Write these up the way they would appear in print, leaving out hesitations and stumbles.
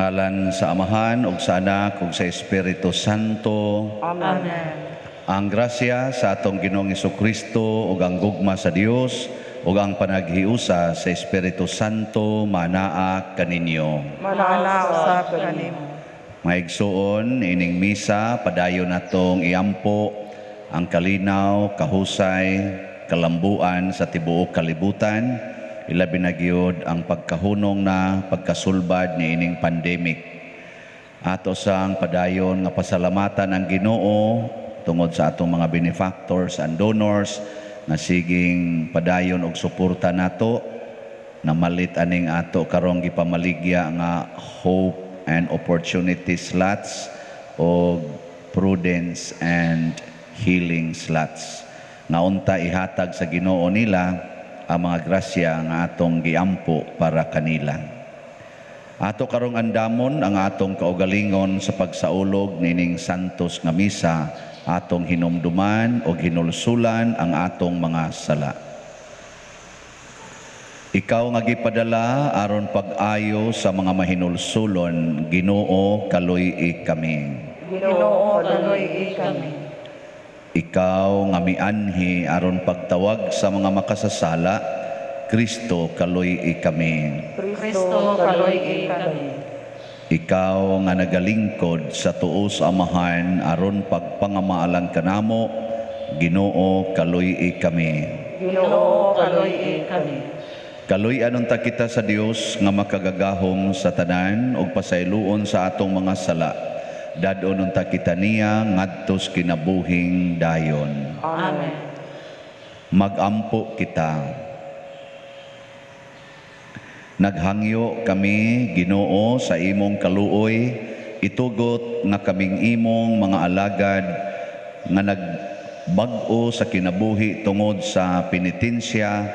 Ngalan sa Amahan ug sa Anak ug sa Espiritu Santo. Amen. Ang grasya sa atong Ginoong Kristo ug ang gugma sa Dios ug ang panaghiusa sa Espiritu Santo manaa kaninyo. Manaa usab kanimo. Mga igsuon, ining misa padayon natong iampo ang kalinaw, kahusay, kalambuan sa tibuok kalibutan, ilabi na gyud ang pagkahunong na pagkasulbad niining pandemic. Ato sang padayon nga pasalamatan ang Ginoo tungod sa atong mga benefactors and donors nga siging padayon og suporta nato namalit aning ato karong gipamaligya nga hope and opportunity slots o prudence and healing slots nga unta ihatag sa Ginoo nila ang mga grasya nga atong giampo para kanila. Ato karong andamon ang atong kaugalingon sa pagsaulog nining santos nga misa, atong hinumduman o hinulsulan ang atong mga sala. Ikaw nga gipadala aron pag-ayo sa mga mahinulsulon, Ginoo, kaluy-i kami. Ginoo, kaluy-i kami. Ikaw nga mianhi aron pagtawag sa mga makasasala, Kristo, kaluy-i kami. Kristo, kaluy-i kami. Ikaw nga nagalingkod sa tuo sa Amahan aron pagpangamaalan kanamo, Ginoo, kaluy-i kami. Ginoo, kaluy-i kami. Kaluy-an unta kita sa Dios nga makagagahom sa tanan ug pasayloon sa atong mga sala. Dad-on unta kita niya ngadto sa kinabuhing dayon. Amen. Magampo kita. Naghangyo kami, Ginoo, sa imong kaluoy, itugot nga kaming imong mga alagad nga nagbag-o sa kinabuhi tungod sa penitensya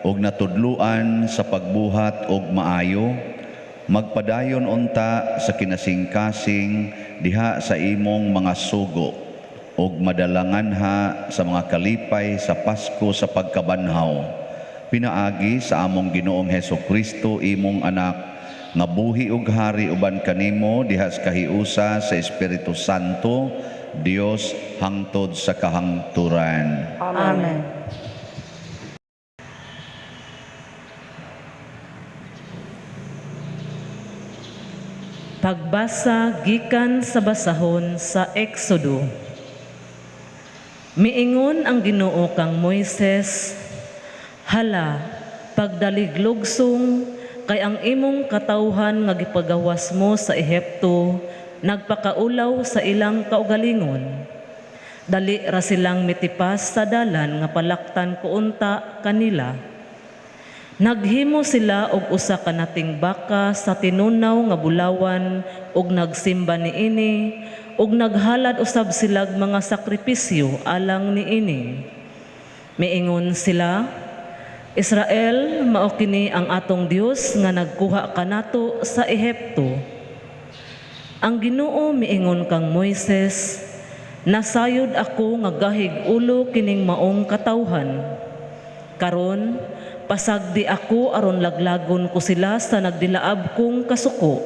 ug natudluan sa pagbuhat og maayo, magpadayon unta sa kinasingkasing diha sa imong mga sugo ug madalanganha sa mga kalipay sa Pasko sa pagkabanhaw. Pinaagi sa among Ginoong Heso Kristo, imong anak, nga buhi ug hari uban kanimo diha sa kahiusa sa Espiritu Santo, Dios hangtod sa kahangturan. Amen. Pagbasa gikan sa basahon sa Exodo. Miingon ang Ginoo kang Moises, "Hala, pagdalig lugsong, kay ang imong katawhan nga gipagawas mo sa Ehipto nagpakaulaw sa ilang kaugalingon. Dali ra silang mitipas sa dalan nga palaktan ko unta kanila. Naghimo sila og usa ka nating baka sa tinunaw nga bulawan og nagsimba niini og naghalad usab silag mga sakripisyo alang niini. Miingon sila, 'Israel, mao kini ang atong Dios nga nagkuha kanato sa Ehipto.' Ang Ginoo miingon kang Moises, 'Nasayod ako nga gahig ulo kining maong katawhan. Karon, pasagdi ako aron laglagon ko sila sa nagdilaab kong kasuko.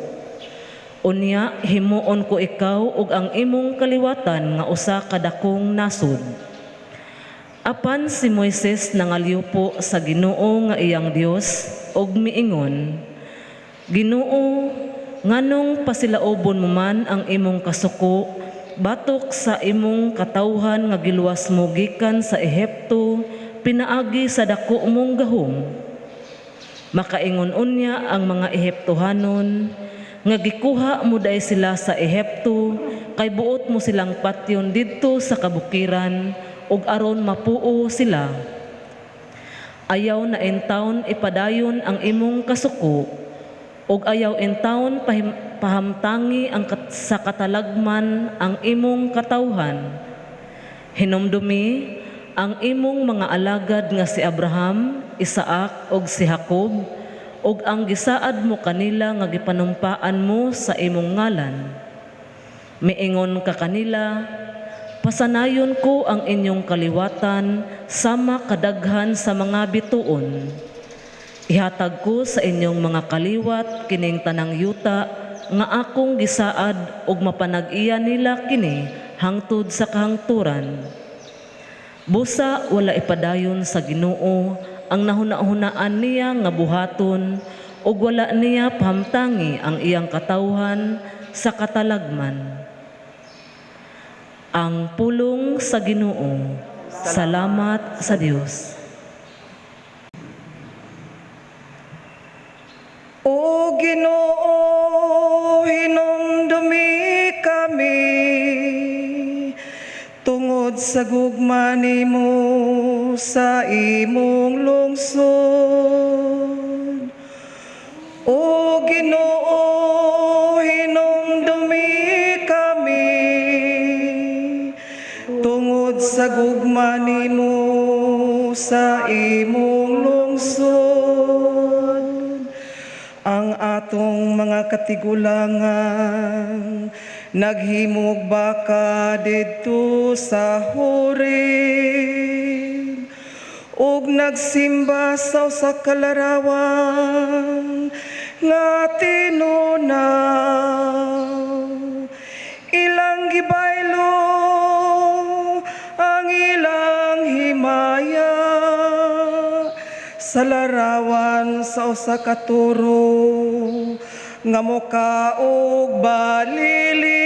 Unya himuon ko ikaw ug ang imong kaliwatan nga usa ka dakong nasod.' Apan si Moises nangalyupo sa Ginoo nga iyang Dios ug miingon, 'Ginoo, nganong pasilaobon mo man ang imong kasuko batok sa imong katawhan nga giluwas mo gikan sa Ehipto pinaagi sa dako mong gahom? Makaingon unya ang mga Ehiptohanon nga gikuha mo day sila sa Ehipto kay buot mo silang patyon didto sa kabukiran ug aron mapuo sila. Ayaw na intawon ipadayon ang imong kasuko ug ayaw intawon pahamtangi ang sa katalagman ang imong katawhan. Hinumdumi ang imong mga alagad nga si Abraham, Isaac ug si Jacob ug ang gisaad mo kanila nga gipanumpaan mo sa imong ngalan. Miingon ka kanila, 'Pasanayon ko ang inyong kaliwatan sama kadaghan sa mga bituon. Ihatag ko sa inyong mga kaliwat kining tanang yuta nga akong gisaad ug mapanag-iya nila kini hangtod sa kahangturan. Busa wala ipadayon sa Ginoo ang nahuna-hunaan niya nga buhaton ug wala niya pahamtangi ang iyang katawhan sa katalagman. Ang pulong sa Ginoo. Salamat sa Dios. O Ginoo, hinumdumi kami tungod sa gugma nimo sa imong lungsod. O Ginoo, hinumdumi kami tungod sa gugma nimo sa imong lungsod. Ang atong mga katigulangan naghimog baka didto sa Horeb ug nagsimba sa usa ka larawan nga tinunaw. Ilang gibaylo ang ilang himaya sa larawan sa usa ka turo nga mokaog balili.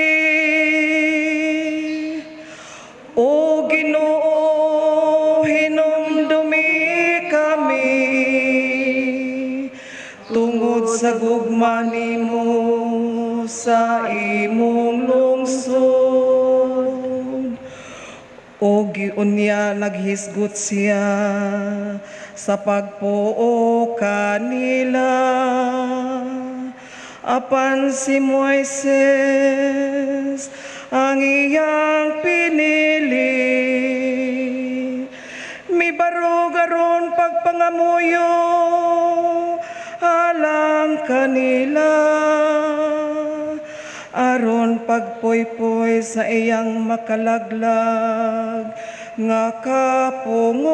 O Ginoo, hinumdumi kami tungod sa gugma nimo sa imong lungsod. O giunya naghisgot siya sa pagpuo kanila. Apan si Moises ang iyang pinili. Mibarog aron pagpangamuyo alang kanila, aron pagpuypoy sa iyang makalaglag nga kapungot.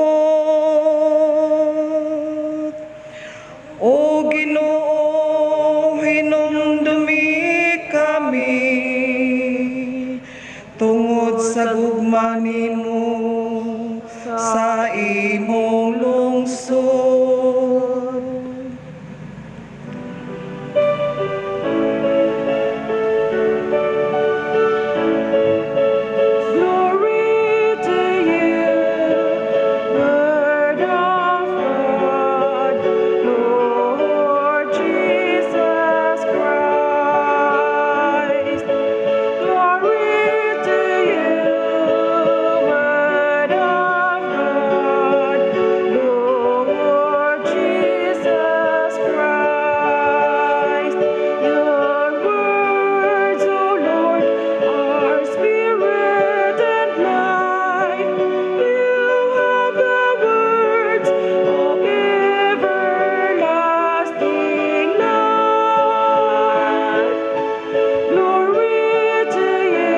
O Ginoo, hinumdumi kami tungod sa gugma nimo sa imong lungsod. Glory to you, Word of God, Lord Jesus Christ. Glory to you, Word of God, Lord Jesus Christ. Your words, O Lord, are spirit and life. You have the words of everlasting life. Glory to you,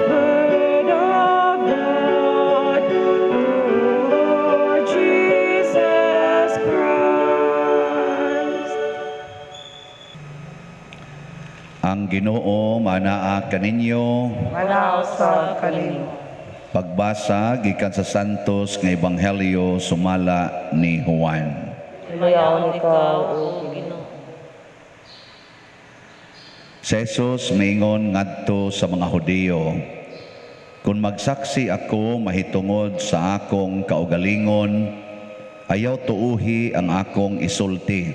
Word of God, Lord Jesus Christ. Ang Ginoo manaa kaninyo. Manaa usab kanimo. Pagbasa gikan sa Santos nga Ebanghelyo sumala ni Juan. Himayaon ikaw, O Ginoo. Si Jesus miingon ngadto sa mga Hudiyo, "Kung magsaksi ako mahitungod sa akong kaugalingon, ayaw tuuhi ang akong isulti.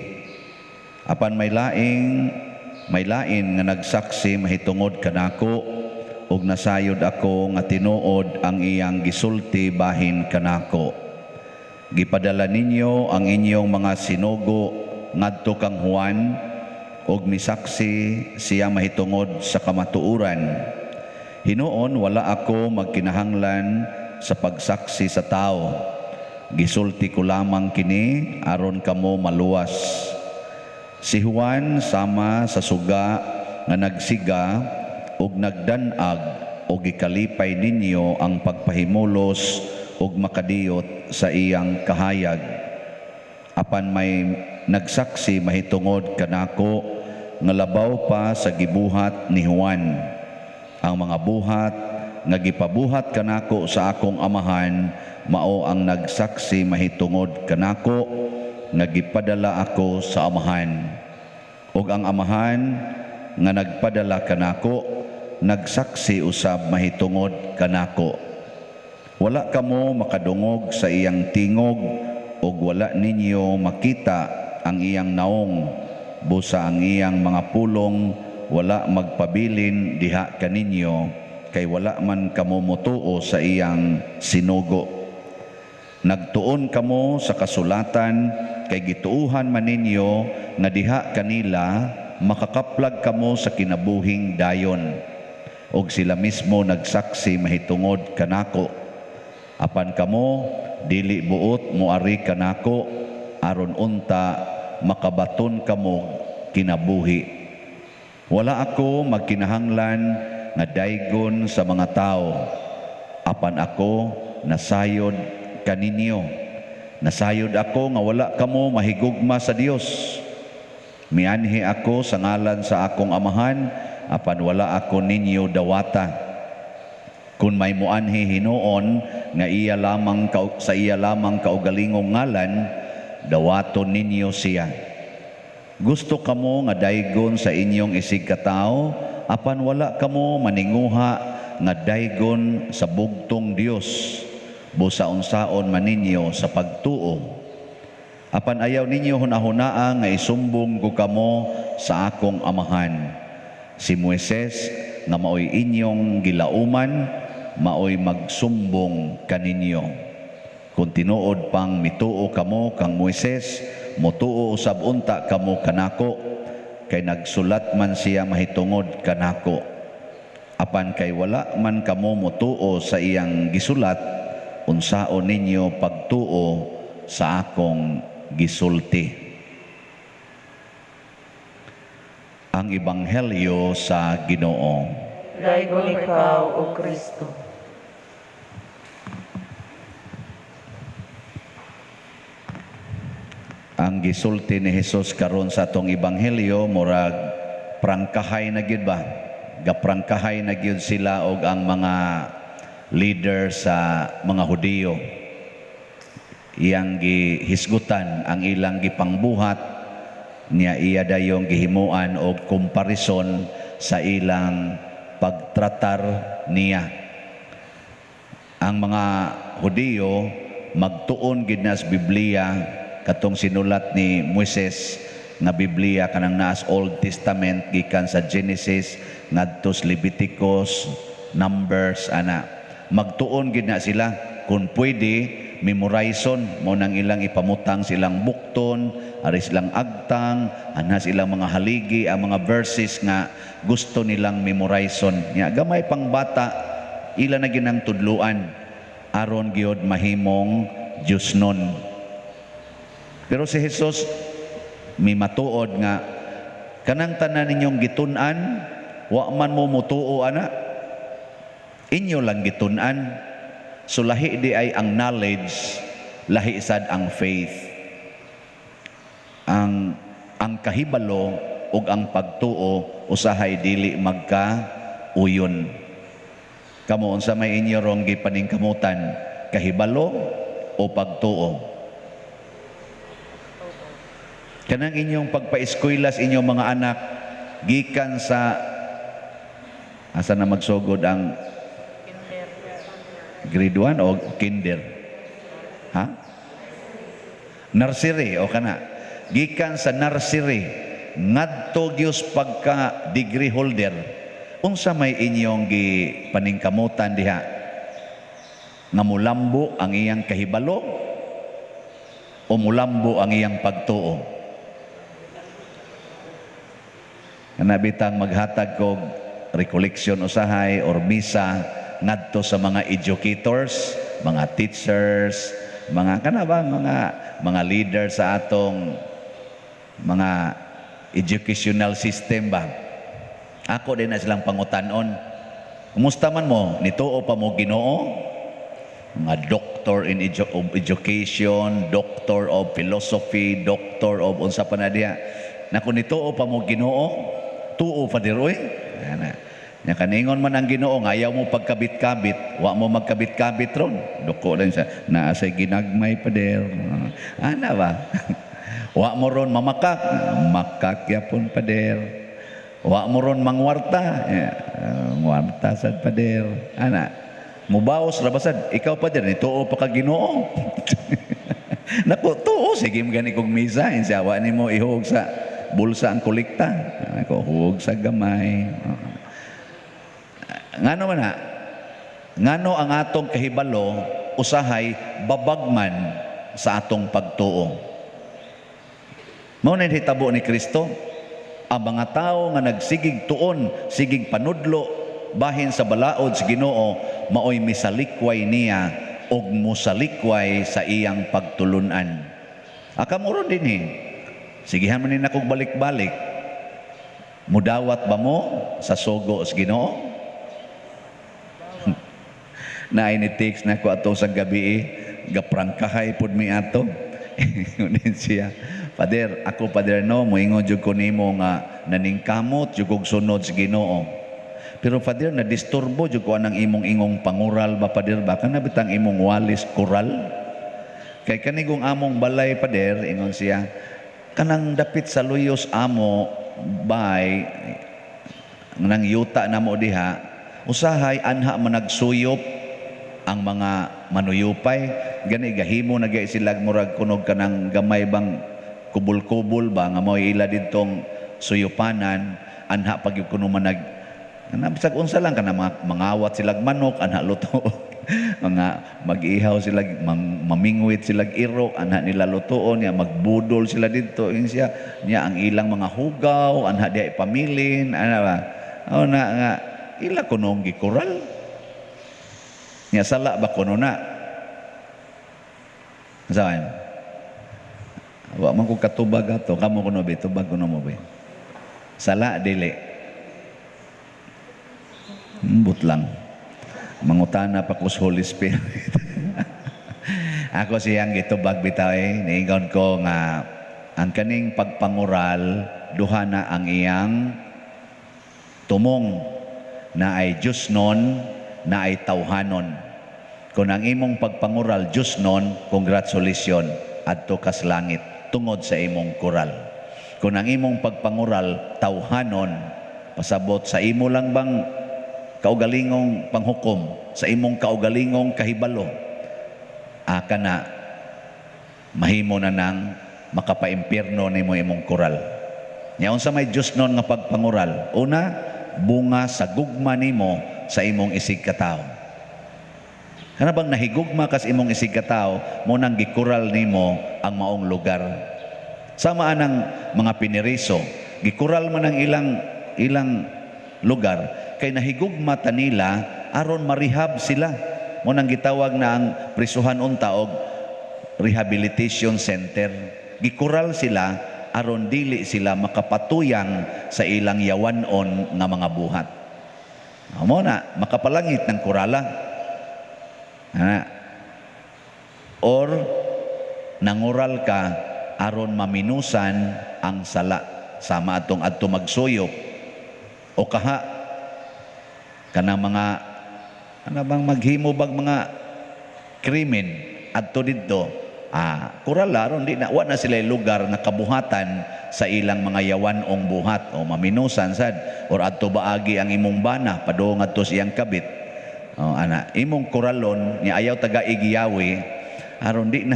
Apan may lain nga nagsaksi mahitungod kanako, ug nasayod ako nga tinuod ang iyang gisulti bahin kanako. Gipadala ninyo ang inyong mga sinugo ngadto kang Juan, ug misaksi siya mahitungod sa kamatuoran. Hinuon wala ako magkinahanglan sa pagsaksi sa tao. Gisulti ko lamang kini aron kamo maluwas. Si Juan sama sa suga nga nagsiga ug nagdanag ug gikalipay ninyo ang pagpahimulos ug makadiyot sa iyang kahayag. Apan may nagsaksi mahitungod kanako nga labaw pa sa gibuhat ni Juan. Ang mga buhat nga gipabuhat kanako sa akong Amahan mao ang nagsaksi mahitungod kanako nga gipadala ako sa Amahan. Ug ang Amahan nga nagpadala kanako nagsaksi usab mahitungod kanako. Wala kamo makadungog sa iyang tingog ug wala ninyo makita ang iyang naong, busa ang iyang mga pulong wala magpabilin diha kaninyo, kay wala man kamo motuo sa iyang sinugo. Nagtuon kamo sa kasulatan kay gituuhan man ninyo nga diha kanila makakaplag kamo sa kinabuhing dayon, ug sila mismo nagsaksi mahitungod kanako. Apan kamo dili buot moari kanako aron unta makabaton kamo kinabuhi. Wala ako magkinahanglan nga daygon sa mga tao, apan ako nasayod kaninyo. Nasayod ako nga wala kamo mahigugma sa Dios. Mianhi ako sa ngalan sa akong Amahan, apan wala ako ninyo dawata. Kung may muanhi hinuon nga iya lamang sa iya lamang kaugalingong ngalan, dawaton ninyo siya. Gusto kamo nga daygon sa inyong isig katawo, apan wala kamo maninguha nga daygon sa bugtong Dios, busa unsaon man ninyo sa pagtuo. Apan ayaw ninyo hunahunaa nga isumbong ko kamo sa akong Amahan. Si Moises nga maoy inyong gilauman, maoy magsumbong kaninyo. Kung tinuod pang mituo kamo kang Moises, motuo usab unta kamo kanako, kay nagsulat man siya mahitungod kanako. Apan kay wala man kamo motuo sa iyang gisulat, unsaon ninyo pagtuo sa akong gisulti. Ang Ebanghelyo sa Ginoo. Daygon ikaw, O Kristo. Ang gisulti ni Hesus karon sa atong ebanghelyo murag prangkahay na gyud ba? Gaprangkahay na gyud sila og ang mga leader sa mga Hudiyo. Iyang gihisgutan ang ilang gipangbuhat niya, iya dayong gihimuan og komparison sa ilang pagtratar niya. Ang mga Hudiyo magtuon gid na sa Biblia katong sinulat ni Moises nga Biblia kanang naas Old Testament gikan sa Genesis ngadto sa Leviticus, Numbers ana. Magtuon gid na sila kung pwede memorizon mo nang ilang ipamutang silang bukton, ari silang agtang, ana silang mga haligi, ang mga verses nga gusto nilang memorizon. Nya gamay pang bata ila na ginang tudluan aron gyud mahimong Diosnon. Pero si Jesus may matuod nga kanang tanan ninyong gitun-an, wa man mo mutuo ana, inyo lang gitun-an. So lahi di ay ang knowledge, lahi sad ang faith. Ang kahibalo ug ang pagtuo usahay dili magka-uyon. Kamo unsa may inyo rong gipaningkamutan, kahibalo o pagtuo? Kanang inyong pagpaeskwela sa inyong mga anak gikan sa asa na magsugod ang grade 1 o kinder? Ha? Nursery o kana. Gikan sa nursery ngadto gyud pagka degree holder. Unsa may inyong gipaningkamutan diha? Nga mulambo ang iyang kahibalo o mulambo ang iyang pagtuo? Kanabitang maghatag kog recollection usahay or misa ngadto sa mga educators, mga teachers, mga kana ba mga leader sa atong mga educational system ba. Ako din na silang pangutan-on. Kumusta man mo? Nituo pa mo Ginoo? Mga doctor in of education, doctor of philosophy, doctor of unsa pa na diha. Nako, nituo pa mo Ginoo, tuo, Father, oy. Ana. Nya kaningon man ang Ginoo nga ayaw mo pagkabit-kabit, wa mo magkabit-kabit ron. Duko din sa naa say ginagmay, Pader. Ana ba? Wa mo ron mamakak, makak yapon, Pader. Wa mo ron mangwarta, ngwarta sad, Pader. Ana. Mubaos ra basad, ikaw, Pader, nituo pa ka Ginoo. Nako, tuo, sige mo gani kong misa, insa wa nimo ihug sa bulsa ang kolekta. Nako, huog sa gamay. Ngano man na? Ngano ang atong kahibalo usahay babag man sa atong pagtuo? Mao na hitabo ni Kristo. Ang mga tao nga nagsigig tuon, sigig panudlo bahin sa balaod sa Ginoo, maoy misalikway niya og mosalikway sa iyang pagtulunan. Akam uron din eh. Sigihan man ni nakog balik-balik. Mudawat ba mo sa sugo sa Ginoo? Na ni text na ko ato sa gabi eh. Gaprangkahay pud mi ato. Ingon siya, "Father, ako, Father, no, moingon jud ko nimo nga naningkamot jud kog sunod sa Ginoo. Pero Father, na disturbo jud ko anang imong ingong pangural ba, Father ba? Kana bitang imong walis kural? Kay kanigong among balay, Father," ingon siya, "kanang dapit sa luyos amo bay nang yuta namo diha, usahay anha man nagsuyop ang mga manuyupay. Gani gahimo na gay sila murag kunog kanang gamay bang kubol-kubol ba nga mao ila didtong suyupanan. Anha pag kuno man nag ana, bisag unsa lang kana, mga mangawat sila manok anha, luto, mga mag-ihaw sila, mamingwit sila iro anha nila lutoon niya, magbudol sila didto," yun siya niya, "ang ilang mga hugaw anha diha ipamilin ana ba." O na nga ila kunong gikural niya, sala ba kuno na? Saan? Wa man ko katubag ato, kamo kuno be, tubag kuno mo be. Sala, dili? Mbut lang. Mangutana pa ko sa Holy Spirit. Ako siyang gitubag bitaw eh. Niingon ko nga ang kaning pagpangural, duha na ang iyang tumong, na ay Diyosnon, na ay tawhanon. Kung ang imong pagpangural Diyosnon, congratulations, adto kas langit tungod sa imong kural. Kung ang imong pagpangural tawhanon, pasabot sa imo lang bang kaugalingong panghukom, sa imong kaugalingong kahibalo, aka na mahimo na nang makapaimpierno nimo imong kural. Nya unsa may Diyosnon nga pagpangural? Una, bunga sa gugma nimo sa imong isig katawo. Kana bang nahigugma kas imong isig katawo, mo nang gikural nimo ang maong lugar. Sama anang mga piniriso, gikural man ang ilang ilang lugar kay nahigugma ta nila aron marehab sila. Mo nang gitawag na ang prisuhan unta og rehabilitation center. Gikural sila aron dili sila makapatuyang sa ilang yawanon nga mga buhat. Mo na makapalangit ng kurala. Ana. Or nangural ka aron maminusan ang sala, sama atong adto magsuyop o kaha kanang mga ano bang maghimo bag mga krimen adto didto, kural aron di na wa na sila lugar nga kabuhatan sa ilang mga yawanong buhat o maminusan sad, or adto baagi ang imong bana padung adto sa iyang kabit o ana imong kuralon ni ayaw taga igiyawi aron di na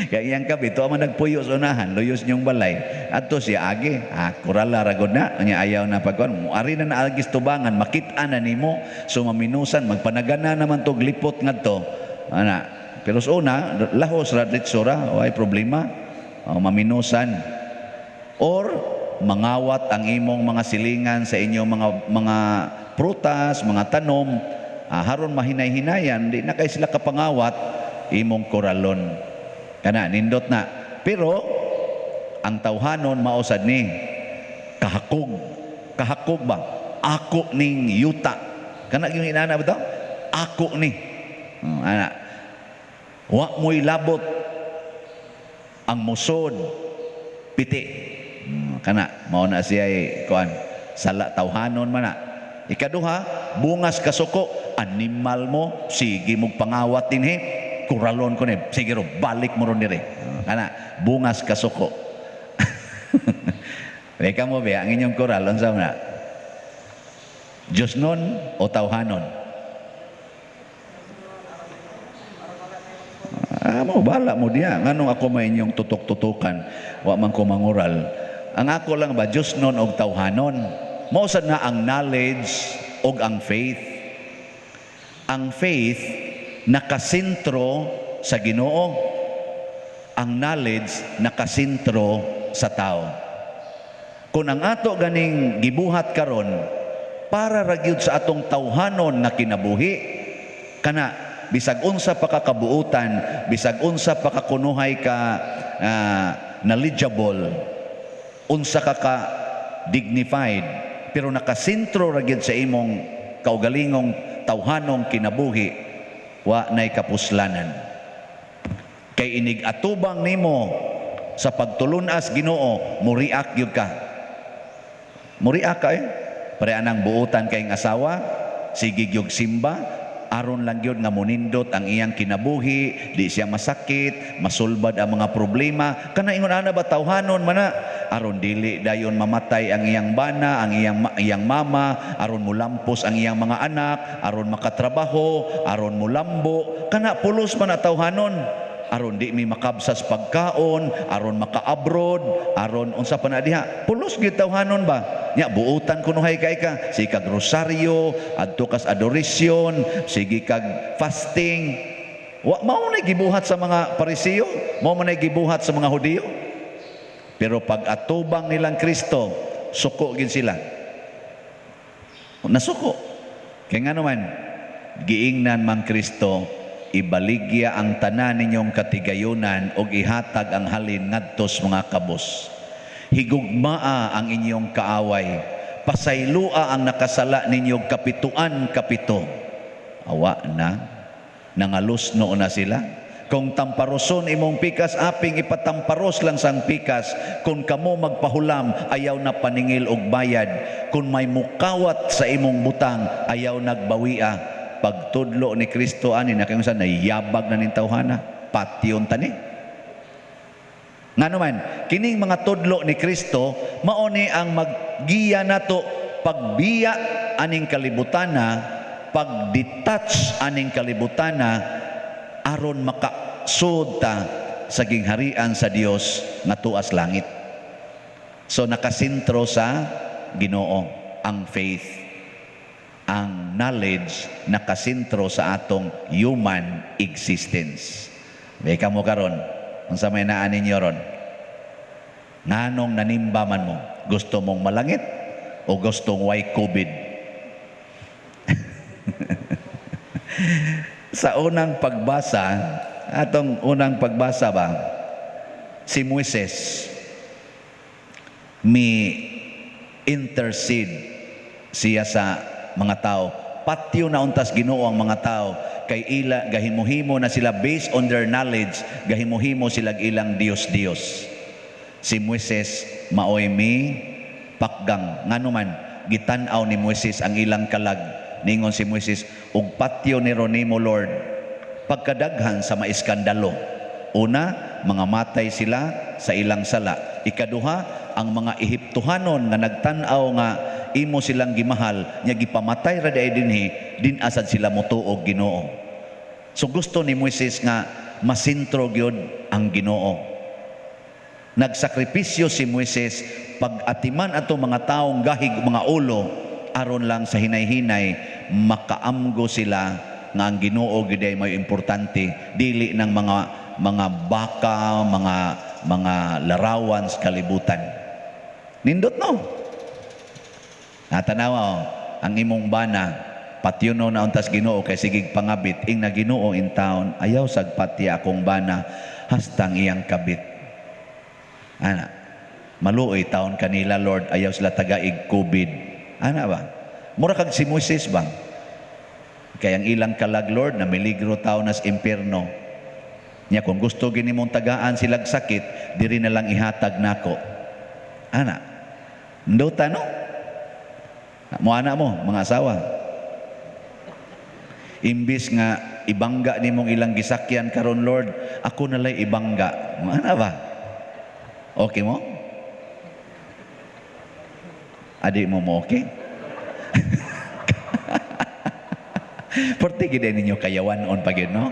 kay iyang kabit to man nagpuyo sa unahan luyos niyong balay, adto siya agi, kurala ra gud na nya, ayaw na pagkuan mo ari na naagis tubangan, makit-an na nimo, so maminusan, magpanagana naman tog lipot ngadto ana. Pero sa una lahos ra, ditso ra, way problema o, maminusan. Or mangawat ang imong mga silingan sa inyong mga prutas, mga tanom, haron mahinay-hinayan, di na kay sila kapangawat, imong kuralon. Kana nindot na. Pero ang tawhanon mausad ni kahakog. Kahakog ba? Ako ning yuta. Kana yung inana ba to? Ako ni. Oh, ana. Wa mo'y labot ang musod piti. Kana mao na siya kuan, sala, tawhanon man na. Ikaduha, bungas kasuko, animal mo, sige mong pangawat dinhi, kuralon ko ni, sige ro, balik mo ron dire. Kana, bungas kasuko. Reka mo ba, ang inyong kural, unsa man na? Diyos nun o tawhanon? Ah, mo bala mo diya. Nganong ako may inyong tutok-tutukan, wa man ko mangural. Ang ako lang ba, Diyos nun og tawhanon? Mao sad na ang knowledge og ang faith. Ang faith nakasentro sa Ginoo. Ang knowledge nakasentro sa tao. Kung ang ato ganing gibuhat karon para ra gyud sa atong tawhanon nga kinabuhi, kana bisag unsa pa ka kabuutan, bisag unsa pa ka kunuhay ka knowledgeable, unsa ka ka dignified, pero nakasentro ra gyud sa imong kaugalingong tawhanong kinabuhi, wa nay kapuslanan. Kay inig atubang nimo sa pagtulunas Ginoo, muriak gyud ka. Muriak ka eh. Pare anang buutan kayong asawa, sige gyud simba, aron lang gyud nga monindot ang iyang kinabuhi, di siya masakit, masulbad ang mga problema. Kana ingon ana ba, tawhanon man na, aron dili dayon mamatay ang iyang bana, ang iyang mama, aron mulampos ang iyang mga anak, aron makatrabaho, aron mulambo. Kana pulos man na tawhanon. Aron di mi makabsas pagkaon, aron maka-abroad, aron unsa pa na diha. Pulos gyud tawhanon ba? Nya buutan kunuhay kay ka, sige kag rosaryo, adto kas adoration, sige kag fasting. Wa mao na gibuhat sa mga Pariseo, mao man nay gibuhat sa mga Hudiyo. Pero pag atubang nilang Kristo, suko gid sila. Nasuko. Kay ngano man, giingnan man Kristo, ibaligya ang tanan ninyong katigayunan og ihatag ang halin ngadtos mga kabos. Higugmaa ang inyong kaaway. Pasaylua ang nakasala ninyo kapituan kapito. Awa na, nangalusno na sila. Kung tamparoson imong pikas, aping ipatamparos lang sang pikas. Kung kamo magpahulam, ayaw na paningil og bayad. Kung may mukawat sa imong butang, ayaw nagbawia. Pagtudlo ni Kristo ani na kayong sa nayabag na ning tawhana, patyon tani. Ngano man, kining mga tudlo ni Kristo mao ni ang maggiya nato pagbiya aning kalibutana, pag-detach aning kalibutana, aron makasud ta sa gingharian sa Dios nga tuas langit. So nakasentro sa Ginoo ang faith. Ang knowledge nakasentro sa atong human existence. Beka mo karon, unsa may naa ninyo ron? Nganong nanimba man mo? Gusto mong malangit o gustong way COVID? Sa unang pagbasa, atong unang pagbasa ba, si Moises mi intercede siya sa mga tao. Patyo na untas Ginoo ang mga tao kay ila gahimuhimo na sila based on their knowledge, gahimuhimo sila ilang Dios-Dios. Si Moises maoy mi pakgang. Ngano man gitan-aw ni Moises ang ilang kalag. Ningon si Moises, ug patyo ni Ronimo Lord pagkadaghan sa maiskandalo. Una, mga matay sila sa ilang sala. Ikaduha, ang mga Ehiptohanon nga nagtan-aw nga imo silang gimahal, nya gipamatay ra diay dinhi, din asad sila motuog Ginoo. So gusto ni Moises nga masintro gyud ang Ginoo. Nagsakripisyo si Moises pag-atiman ato mga taong gahig mga ulo, aron lang sa hinay-hinay makaamgo sila nga ang Ginoo gyud ay may importante, dili ng mga baka, mga larawan sa kalibutan. Nindot no. Natanawa oh, ang imong bana patyuno na untas Ginoo kay sigig pangabit ing na Ginoo in town ayaw sag patya akong bana hastang iyang kabit. Ana, maluoy taon kanila Lord, ayaw sila tagaig COVID. Ana ba? Mura kag si Moises ba? Kay ang ilang kalag Lord na miligro taon nas impierno. Nya kung gusto gini mong tagaan silag sakit, diri na lang ihatag nako. Ana, Nindota, no? Mo ana mo, mga asawa. Imbis nga ibangga nimong ilang gisakyan karon, "Lord, ako nalay ibangga." Mo ana ba? Okay mo? Adi mo mo okay? Porte gid ninyo kayawan on pag no?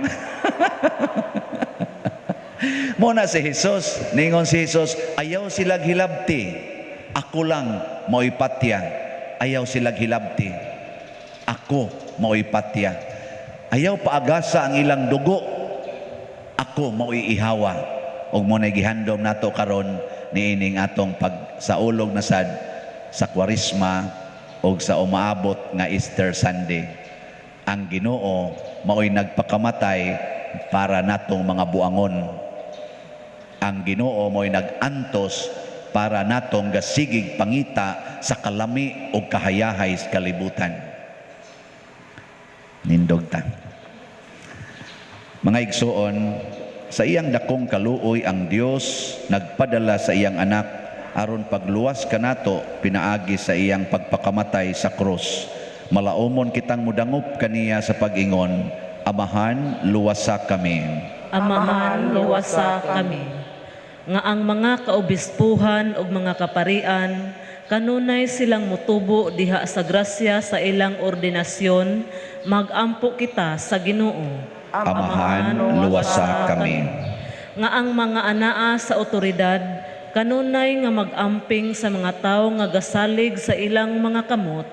Mo na si Jesus, ningon si Jesus, "Ayaw sila hilabti. Ako lang mao'y patya. Ayaw sila hilabti. Ako mao'y patya. Ayaw paagasa ang ilang dugo. Ako mao'y ihawa." Ug mo na gihandom nato karon niining atong pagsaulog na sad sa Kwaresma ug sa umaabot nga Easter Sunday. Ang Ginoo mao'y nagpakamatay para natong mga buangon. Ang Ginoo mo'y nag-antos para natong gasigig pangita sa kalami o kahayahay sa kalibutan. Nindog ta. Mga igsuon, sa iyang dakong kaluoy ang Dios nagpadala sa iyang anak aron pagluwas kanato pinaagi sa iyang pagpakamatay sa krus. Malaumon kitang mudangop kaniya sa pag-ingon, "Amahan, luwasa kami." Amahan, luwasa kami. Nga ang mga kaobispuhan ug mga kaparian kanunay silang mutubo diha sa grasya sa ilang ordinasyon, magampo kita sa Ginoo. Amahan, luwasa kami. Nga ang mga anaa sa otoridad kanunay nga mag-amping sa mga tawo nga gasalig sa ilang mga kamot,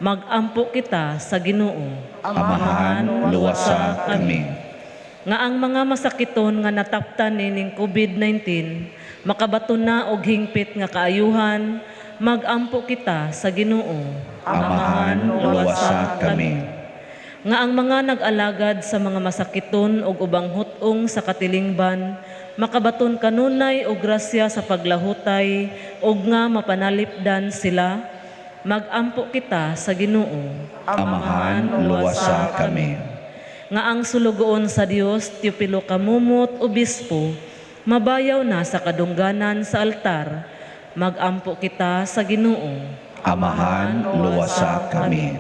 magampo kita sa Ginoo. Amahan, luwasa kami. Nga ang mga masakiton nga nataptan nining COVID-19 makabaton na og hingpit nga kaayuhan, magampo kita sa Ginoo. Amahan, luwasa kami. Nga ang mga nag-alagad sa mga masakiton og ubang hut-ong sa katilingban makabaton kanunay og grasya sa paglahutay og nga mapanalipdan sila, magampo kita sa Ginoo. Amahan, luwasa kami. Nga ang sulugoon sa Dios Teopilo Camomot, obispo, mabayaw na sa kadungganan sa altar, magampo kita sa Ginoo. Amahan, luwasa kami.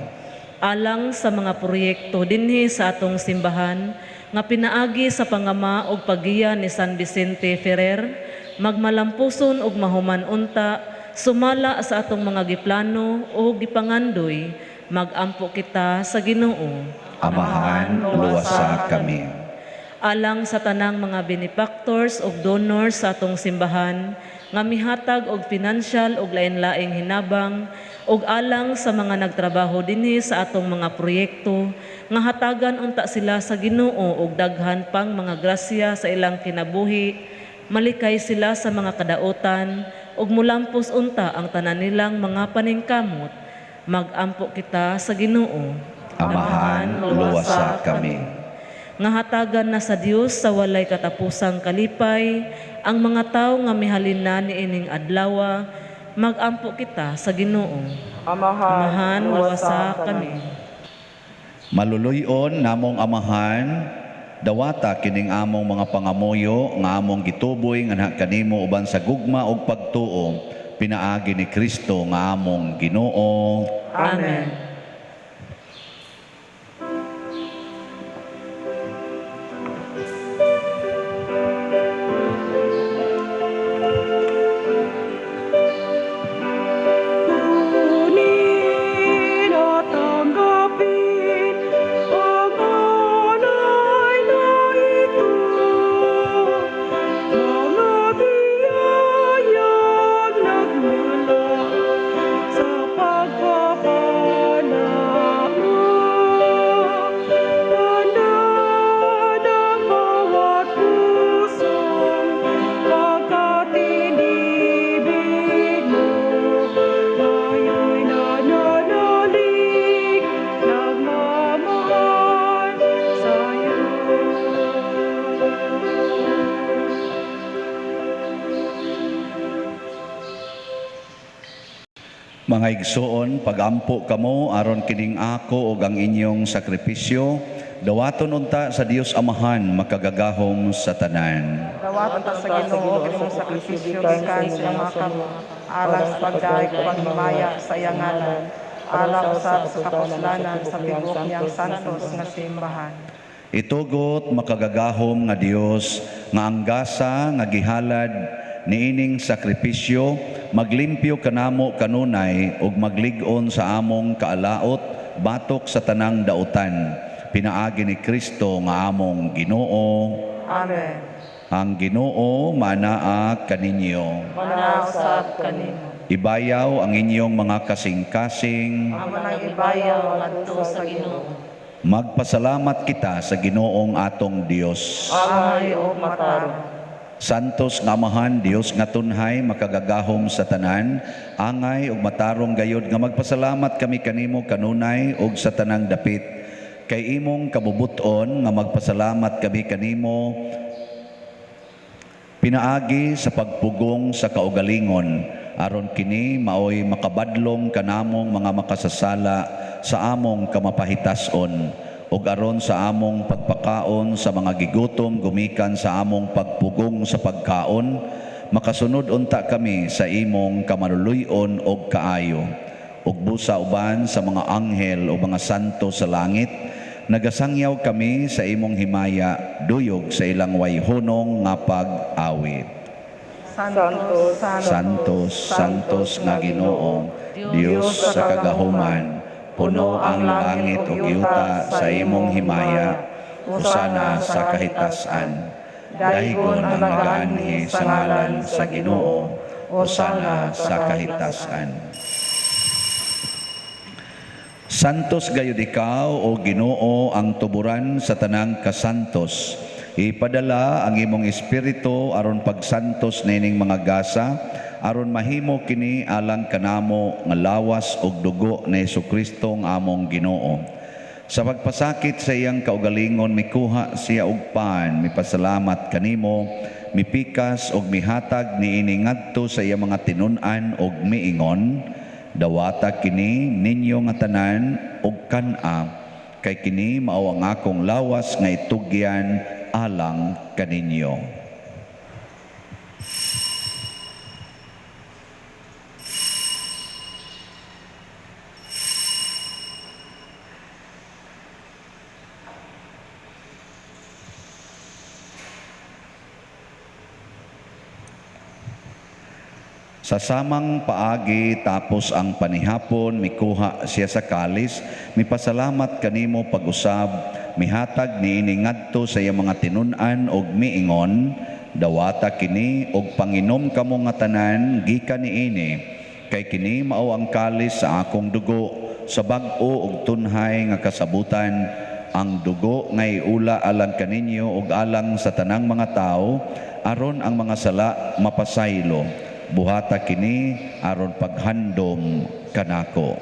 Alang sa mga proyekto dinhi sa atong simbahan nga pinaagi sa pangama og paggiya ni San Vicente Ferrer, magmalampuson og mahuman unta sumala sa atong mga giplano o gipangandoy, magampo kita sa Ginoo. Amahan, luwasa kami. Alang sa tanang mga benefactors ug donors sa atong simbahan nga mihatag og financial ug lain-laing hinabang, ug alang sa mga nagtrabaho dinhi sa atong mga proyekto nga hatagan unta sila sa Ginoo og daghan pang mga grasya sa ilang kinabuhi, malikay sila sa mga kadautan ug mulampos unta ang tanan nilang mga paningkamot, magampo kita sa Ginoo. Amahan, luwasa kami. Nga hatagan na sa Dios sa walay katapusang kalipay ang mga tawo nga mihalin na niining adlawa, magampo kita sa Ginoo. Amahan, Amahan, luwasa kami. Maluluyon namong Amahan, dawata kining among mga pangamuyo nga among gituboy nganha kanimo uban sa gugma ug pagtuo pinaagi ni Kristo nga among Ginoo. Amen. Kunin at tanggapin ang alay na ito, mga biyayang nagmula sa pagpapala mo. Tanda ng bawat pusong pagkat inibig mo, ngayon'y nananalig, nagmamahal sa'yo. Mga igsoon, pagampo kamo aron kining ako ug ang inyong sakripisyo dawaton unta sa Dios Amahan makagagahom sa tanan. Dawata sa Ginoo kining sakripisyo gikan sa imong mga kamot. alang sa pagdayeg ug paghimaya sa iyang ngalan, alang usab sa kapuslanan sa tibuok niyang santos nga simbahan. Itugot makagagahom nga Dios nga ang gasa nga gihalad niining sakripisyo maglimpyo kanamo kanunay ug maglig-on sa among kaalaot batok sa tanang dautan, pinaagi ni Kristo nga among Ginoo. Amen. Ang Ginoo manaa kaninyo. Manaa usab kanimo. Ibayaw ang inyong mga kasing-kasing. Amo nang ibayaw ngadto sa Ginoo. Magpasalamat kita sa Ginoong atong Dios. Angay ug matarong. Santos nga Amahan, Dios nga tunhay, makagagahom sa tanan, angay ug matarong gayod nga magpasalamat kami kanimo kanunay ug sa tanang dapit. Kay imong kabubuton nga magpasalamat kami kanimo pinaagi sa pagpugong sa kaugalingon, aron kini maoy makabadlong kanamong mga makasasala sa among kamapahitason, ug aron sa among pagpakaon sa mga gigutom gumikan sa among pagpugong sa pagkaon, makasunod unta kami sa imong kamaluluy-on og kaayo. Ug busa uban sa mga anghel o mga santo sa langit, nagasangyaw kami sa imong himaya, duyog sa ilang wayhunong nga pag-awit. Santos, Santos, Santos nga Ginoo, Dios sa kagahuman, puno ang langit ug yuta sa imong himaya, usana sa kahitasan. Daygon ang nagaanhi sa ngalan sa Ginoo, usana sa kahitasan. Santos gayud ikaw, o Ginoo, ang tuburan sa tanang kasantos. Ipadala ang imong espiritu aron pagsantos nining mga gasa, aron mahimo kini alang kanamo nga lawas ug dugo ni Hesukristo nga among Ginoo. Sa pagpasakit sa iyang kaugalingon, mikuha siya og pan, mipasalamat kanimo, mipikas og mihatag niini ngadto sa iyang mga tinun-an og miingon, dawata kini ninyo nga tanan og kan-a, kay kini mao ang akong lawas nga itugyan alang kaninyo. Sa samang paagi tapos ang panihapon, mikuha siya sa kalis, mipasalamat kanimo pag-usab, mihatag niini ngadto sa iyang mga tinun-an og miingon, dawata kini og panginom kamo nga tanan gikan niini, kay kini mao ang kalis sa akong dugo, sa bag-o og tunhay nga kasabutan, ang dugo nga iula alang kaninyo og alang sa tanang mga tawo, aron ang mga sala mapasaylo. Buhata kini aron paghandom kanako.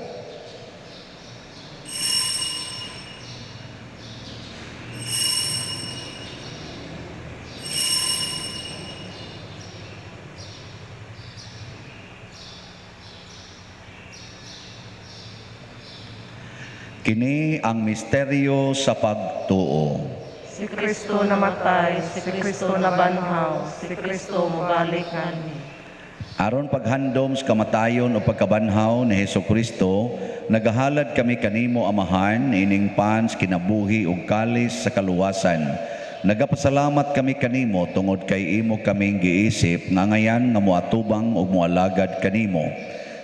Kini ang misteryo sa pagtuo. Si Kristo namatay, si Kristo nabanhaw, si Kristo mobalik nganhi. Aron paghandom sa kamatayon o pagkabanhaw ni Hesukristo, nagahalad kami kanimo Amahan ining pans kinabuhi ug kalis sa kaluwasan. Nagapasalamat kami kanimo tungod kay imo kaming giisip nga ngayan nga moatubang ug moalagad kanimo.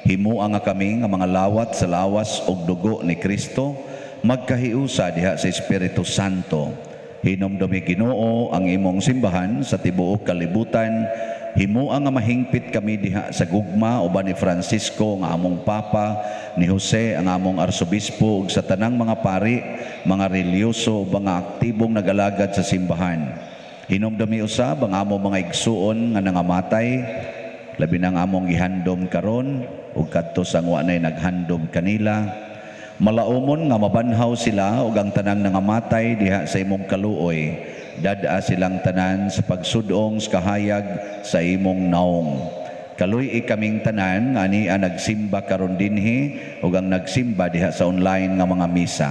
Himua nga kami nga mga lawat sa lawas ug dugo ni Kristo, magkahiusa diha sa Espiritu Santo. Hinumdumi Ginoo ang imong simbahan sa tibuok kalibutan. Himua nga mahingpit kami diha sa gugma uban ni Francisco nga among Papa, ni Jose ang among Arsobispo ug sa tanang mga pari, mga relihiyoso ug mga aktibong nagalagad sa simbahan. Hinumdumi usab ang among mga igsuon nga nangamatay, labi na ang among gihandom karon ug kadto sa wa nay naghandom kanila. Malaumon nga mabanhaw sila ug ang tanang nangamatay diha sa imong kaluoy. Dad-a silang tanan sa pagsudong sa kahayag sa imong naong. Kaluy-i kaming tanan nga ania nagsimba karon dinhi ug ang nagsimba diha sa online nga mga misa.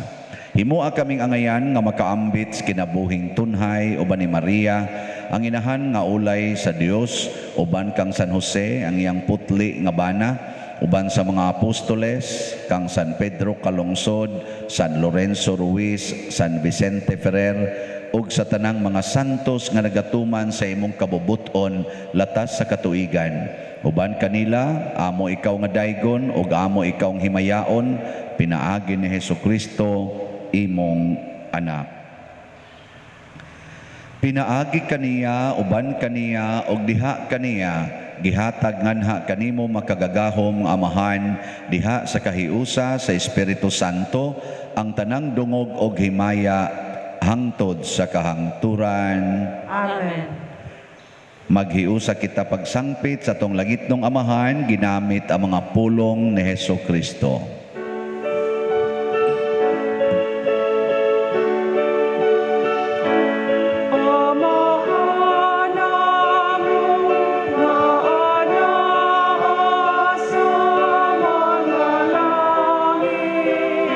Himua kaming angayan nga makaambit sa kinabuhing tunhay uban ni Maria ang inahan nga ulay sa Dios, uban kang San Jose ang iyang putli nga bana, uban sa mga apostoles, kang San Pedro Calungsod, San Lorenzo Ruiz, San Vicente Ferrer, ug sa tanang mga santos nga nagatuman sa imong kabubut-on latas sa katuigan. Uban kanila, amo ikaw nga daygon ug amo ikaw ang himayaon, pinaagi ni Hesukristo imong anak. Pinaagi kaniya, uban kaniya, ug diha kaniya, gihatag nganha kanimo makagagahom nga Amahan, diha sa kahiusa sa Espiritu Santo, ang tanang dungog og himaya hangtod sa kahangturan. Amen. Maghiusa kita pagsangpit sa atong langitnong Amahan, ginamit ang mga pulong ni Heso Kristo. Amahan namo nga anaa sa mga langit,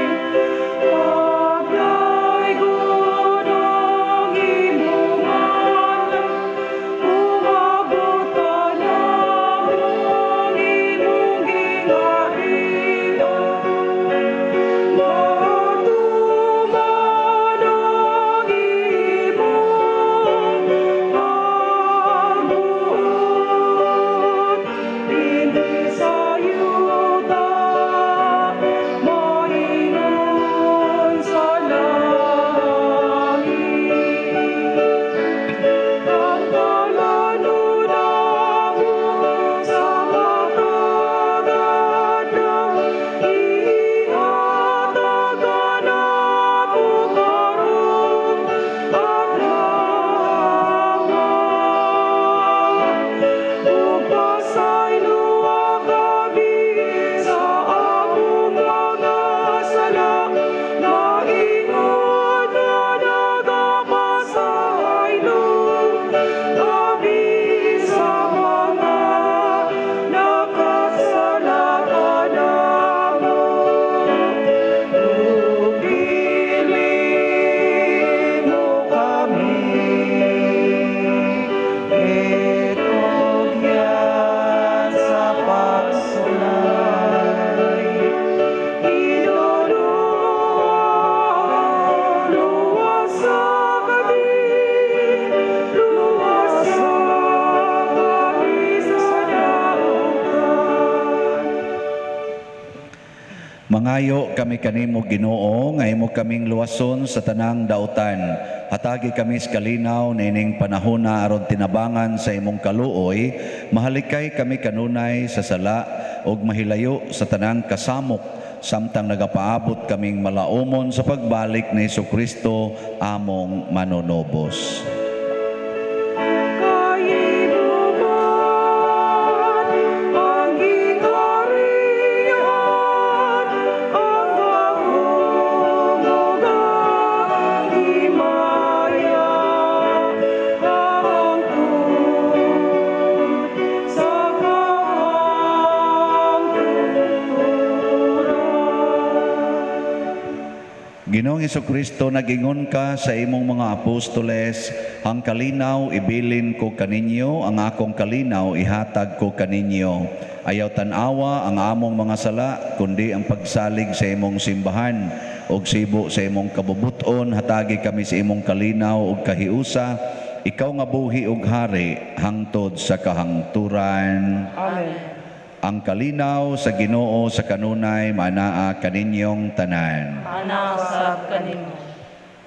Pagdaygon ang imong ngalan, Umabot kanamo ang imong gingharian. Matuman ang imong pagbuot dinhi sa yuta, maingon sa langit. Ang kalanon namo sa matag adlaw, ihatag kanamo karong adlaw. Ug pasayloa kami sa among mga sala, maingon nga nagapasaylo kami sa mga nakasala kanamo. Ug dili mo kami itugyan sa pagsulay. Ginoo, luwasa kami, luwasa kami sa dautan. Mangayo kami kanimo, Ginoo, nga imo kaming luwason sa tanang dautan. Hatagi kami sa kalinaw niining panahona aron tinabangan sa imong kaluoy, mahalikay kami kanunay sa sala ug mahilayo sa tanang kasamok samtang nagapaabot kaming malaumon sa pagbalik ni Hesukristo among manunubos. Kay imo man ang gingharian, ang gahom ug ang himaya, hangtod sa kahangturan. Ginoong Hesukristo, nagingon ka sa imong mga apostoles, "Ang kalinaw ibilin ko kaninyo, ang akong kalinaw ihatag ko kaninyo. Ayaw tan-awa ang among mga sala, kundi ang pagsalig sa imong simbahan. Og sibo sa imong kabubuton, hatagi kami sa imong kalinaw ug kahiusa, ikaw nga buhi ug hari hangtod sa kahangturan." Amen. Ang kalinaw sa Ginoo sa kanunay maanaa kaninyong tanan. Maanaa usab kanimo.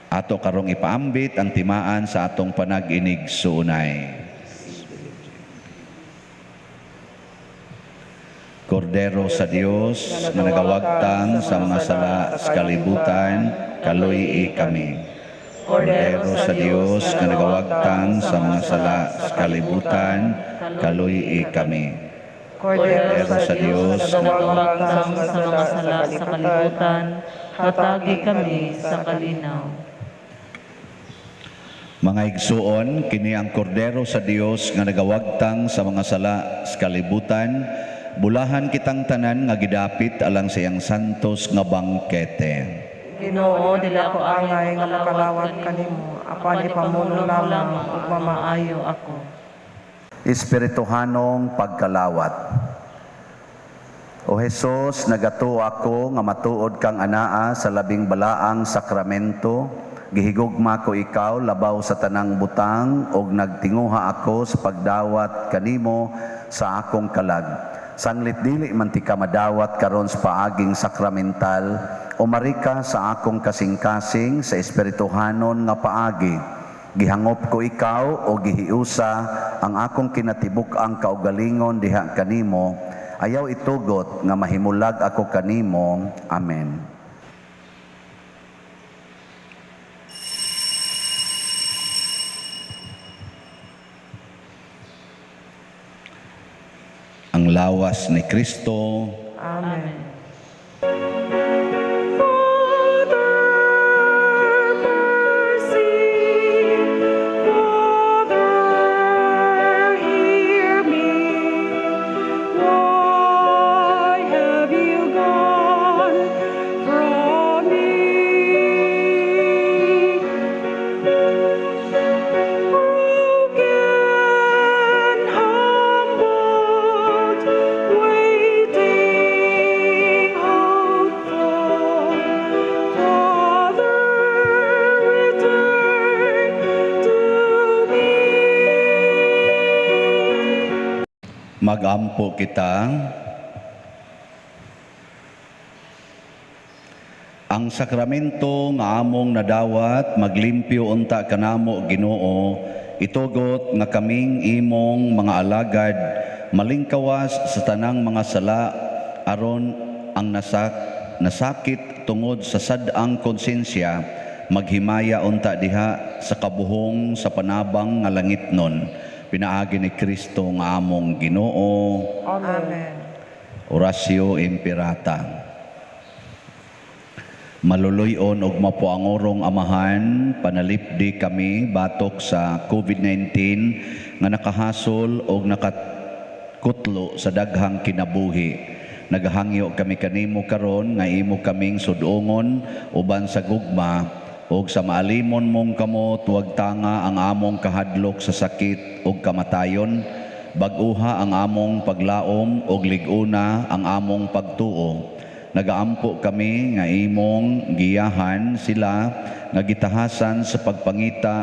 Ato karong ipaambit ang timaan sa atong panag-inig-suunay. Kordero sa Dios nga nagawagtang sa mga sala sa kalibutan, kaluy-i kami. Kordero sa Dios nga nagawagtang sa mga sala sa kalibutan, kaluy-i kami. Kordero sa Dios nga nagawagtang sa mga sala sa kalibutan, hatagi kami sa kalinaw. Mga igsuon, kini ang kordero sa Dios nga nagawagtang sa mga sala sa kalibutan, bulahan kitang tanan nga gidapit alang sa iyang santos nga bangkete. Ginoo, dili ako angay nga makalawat kanimo, apan ipamulong lamang ug mamaayo ako. Espirituhanong pagkalawat. O Hesus, nagatuo ako nga matuod kang anaa sa labing balaang sakramento. Gihigugma ko ikaw labaw sa tanang butang ug nagtinguha ako sa pagdawat kanimo sa akong kalag. Sanglit dili man ti ka madawat karon sa paaging sakramental, umari ka sa akong kasing-kasing sa espirituhanon nga paagi. Gihangop ko ikaw o gihiusa ang akong kinatibuk-ang kaugalingon diha kanimo. Ayaw itugot nga mahimulag ako kanimo. Amen. Ang lawas ni Kristo. Amen. Father, mercy, Father, hear me. Why have you gone from me? Broken, humbled, waiting, hopeful, Father, return to me. Magampo kita. Ang sakramento nga among nadawat maglimpyo unta kanamo, Ginoo, itugot nga kaming imong mga alagad malingkawas sa tanang mga sala aron ang nasakit tungod sa sad-ang konsensya maghimaya unta diha sa kabuhong sa panabang nga langitnon, pinaagi ni Kristo nga among Ginoo. Amen. Oratio Imperata. Maluluy-on ug mapuangorong Amahan, panalipdi kami batok sa COVID-19 nga nakahasol og nakakutlo sa daghang kinabuhi. Nagahangyo kami kanimo karon nga imo kaming sudongon uban sa gugma ug sa maalimon mong kamot, wag tanga ang among kahadlok sa sakit ug kamatayon. Bag-uha ang among paglaom ug lig-una ang among pagtuo. Nagaampo kami nga imong giyahan sila nga gitahasan sa pagpangita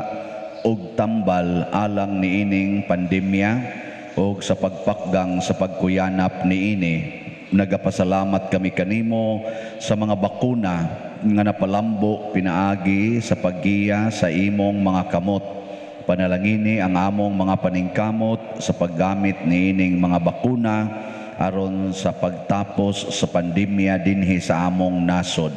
og tambal alang niining pandemya og sa pagpakgang sa pagkuyanap niini. Nagapasalamat kami kanimo sa mga bakuna nga napalambo pinaagi sa paggiya sa imong mga kamot. Panalangini ang among mga paningkamot sa paggamit niining mga bakuna aron sa pagtapos sa pandemya dinhi sa among nasod.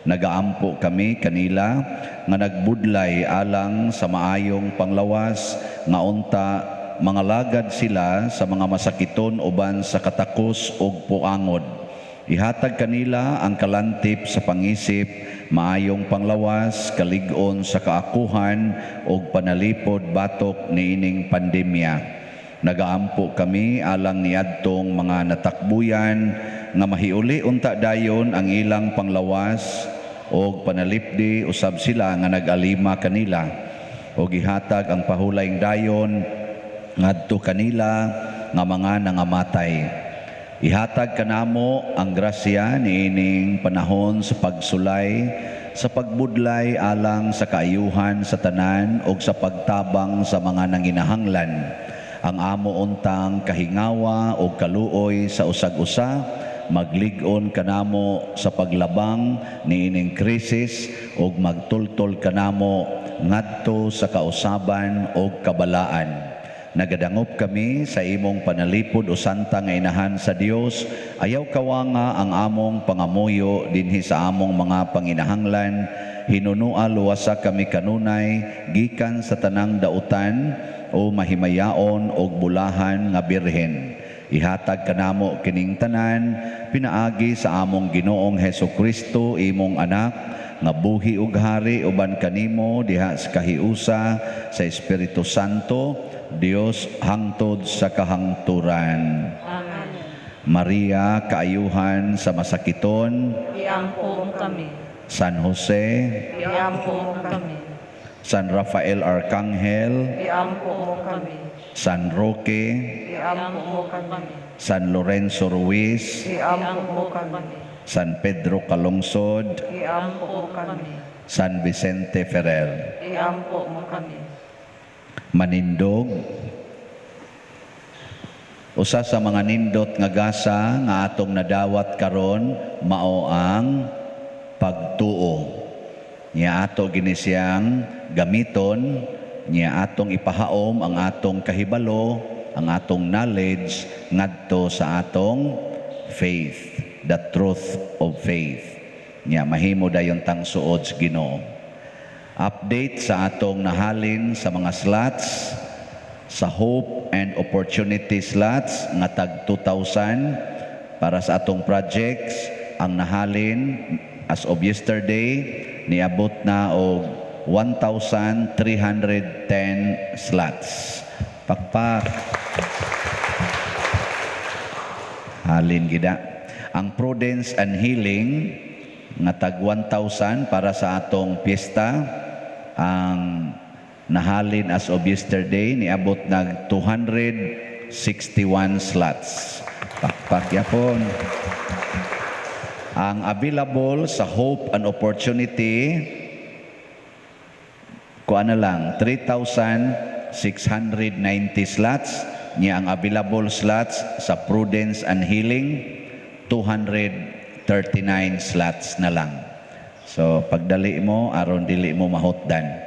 Nagaampo kami kanila nga nagbudlay alang sa maayong panglawas nga unta mga lagad sila sa mga masakiton uban sa katakos ug puangod. Ihatag kanila ang kalantip sa pangisip, maayong panglawas, kalig-on sa kaakuhan ug panalipod batok niining pandemya. Nagaampo kami alang niadtong mga natakbuyan nga mahiuli unta dayon ang ilang panglawas og panalipdi usab sila nga nag-alima kanila og ihatag ang pahulayng dayon ngadto kanila nga mga nangamatay. Ihatag kanamo ang grasya niining panahon sa pagsulay, sa pagbudlay alang sa kaayuhan sa tanan og sa pagtabang sa mga nanginahanglan. Ang amo untang kahingawa o kaluoy sa usag-usa, maglig-on kanamo sa paglabang niining krisis ug magtultol kanamo ngadto sa kausaban og kabalaan. Nagadangop kami sa imong panalipod o santa nga inahan sa Dios. Ayaw kawanga ang among pangamuyo dinhi sa among mga panginahanglan. Hinunua luwasa kami kanunay gikan sa tanang dautan o mahimayaon og bulahan nga birhen. Ihatag kanamo kining tanan pinaagi sa among Ginoong Hesus Kristo, imong anak, nga buhi ug hari uban kanimo diha sa kahiusa sa Espiritu Santo, Dios hangtod sa kahangturan. Amen. Maria, kaayuhan sa masakiton, Iampo mo kami. San Jose, Iampo mo kami. San Rafael Arcangel, Iampo mo kami. San Roque, Iampo mo kami. San Lorenzo Ruiz, Iampo mo kami. San Pedro Calungsod, Iampo mo kami. San Vicente Ferrer. Iampo mo kami. Manindog. Usa sa mga nindot nga gasa nga atong nadawat karon mao ang pagtuo. Nya ato gini siyang gamiton, nya atong ipahaom ang atong kahibalo, ang atong knowledge ngadto sa atong faith, the truth of faith. Nya mahimo dayon tang suod sa Ginoo. Update sa atong nahalin sa mga slots, sa Hope and Opportunity slots nga tag 2,000 para sa atong projects, ang nahalin as of yesterday niabot na og 1,310 slots. Pakpak. Halin gida. Ang Prudence and Healing nga tag 1,000 para sa atong piyesta, ang nahalin as of yesterday niabot nag 261 slots. Pakpak yapon. Ang available sa Hope and Opportunity kuan na lang 3,690 slots, nya ang available slots sa Prudence and Healing 239 slots na lang. So pagdali mo aron dili mo mahutdan.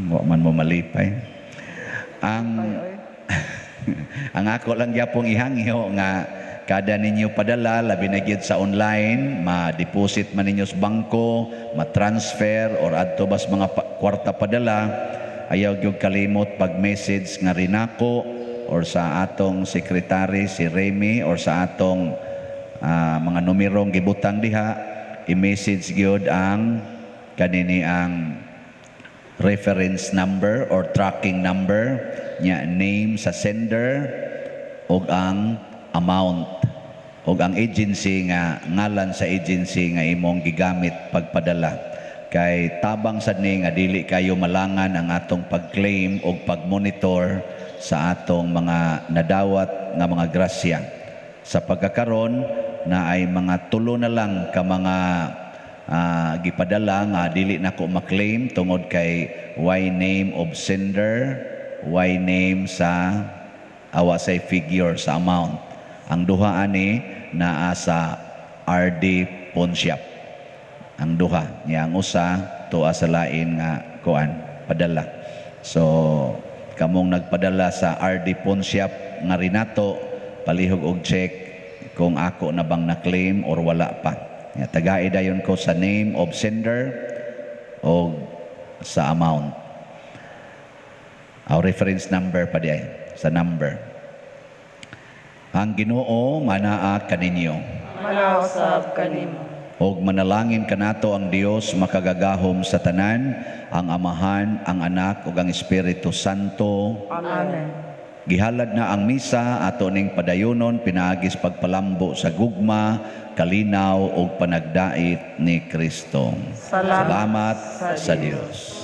Wa man mo malipay. Ang ang ako lang gyapong ihangyo nga kada ninyo padala, labi na gyud sa online, ma-deposit man ninyo sa bangko, ma-transfer or adto bas mga kwarta padala, ayaw gyud kalimot pag-message nga rinako or sa atong sekretary si Remy or sa atong mga numerong gibutang diha, i-message gyud ang kanini ang reference number or tracking number nya, name sa sender ug ang amount ug ang agency nga ngalan sa agency nga imong gigamit pagpadala, kay tabang sad ni nga dili kayo malangan ang atong pag-claim ug pag-monitor sa atong mga nadawat nga mga grasya. Sa pagkakaron na ay mga tulo na lang ka mga gipadala nga dili nako ma-claim tungod kay why name of sender, why name sa awa say figure sa amount. Ang duha ani naa sa RD Pawnshop. Ang duha niya, ang usa tuwa sa lain nga kuan padala. So kamong nagpadala sa RD Pawnshop nga rinato, palihog og check kung ako na bang na-claim or wala pa. Ya, tagai dayon ko sa name of sender o sa amount. Our reference number pa di ay, sa number. Ang Ginoo manaa kaninyo. Manausab kanimo. Og manalangin kanato ang Dios makagagahom sa tanan, ang Amahan, ang Anak ug ang Espiritu Santo. Amen. Gihalad na ang misa ato ning padayonon pinaagis pagpalambo sa gugma, kalinaw ug panagdait ni Kristo. Salamat Salamat sa sa Dios.